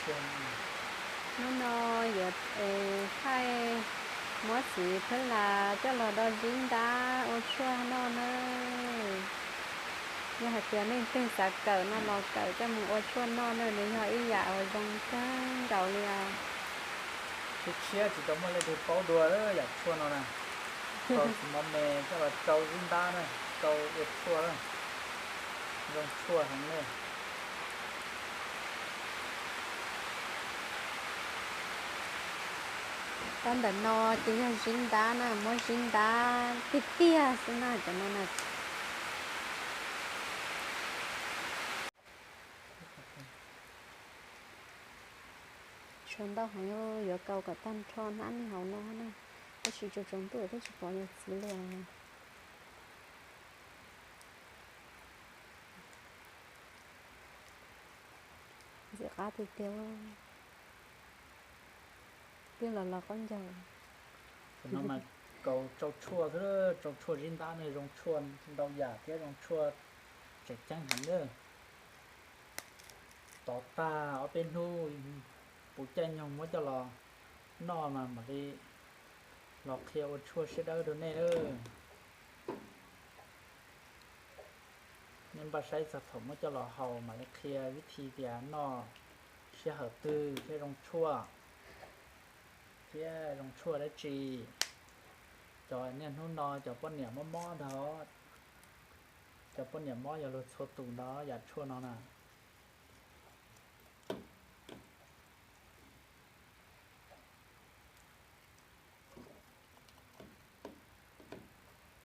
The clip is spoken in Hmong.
Hnub no yuav thaij muab txiv phab las coj los do zib ntab ua tshuaj noj na. Yog hais tias leej twg xav kawm no los kawm coj mus ua tshuaj noj na, nws yog ib yam uas zoo kawg nkaus li os. Tshiab tshiab tsis tau muaj leej twg paub dua yam tshuaj no na. Tau txiv mov me coj los rau zib ntab na, rau ua tshuaj, zoo tshuaj heev na. Tau ntawm no ces yog zib ntab na, muab zib ntab tiag tiag xwb na cov no na. Tshuav ntau heev, yuav kaus kom tag nrho hnab nws hauv no na, tab sis tsaus tsaus ntuj thiab tsis pom yawm txiv li. Ntxim qab tiag tiag, twb los los qaub ncaug. Kaus rau tshuaj xwb, rau tshuaj zib ntab ne zoo tshuaj ntau yam thiab zoo tshuaj tseem ceeb heev na. Tov tag ob peb hnub puv caij nyoog muab coj los noj mas mam li los qhia ua tshuaj siab dawb rau nej lawm. Nej npaj saib txog thaum muab coj los haus mam li qhia vib thi tias noj sij hawm twg thiab zoo tshuaj, thiab zoo tshuaj dab tsi. Cov niaj hnub no cov poj niam mob mob ntag, cov poj niam mob yog luag txhua tus ntag yam tshuaj no na.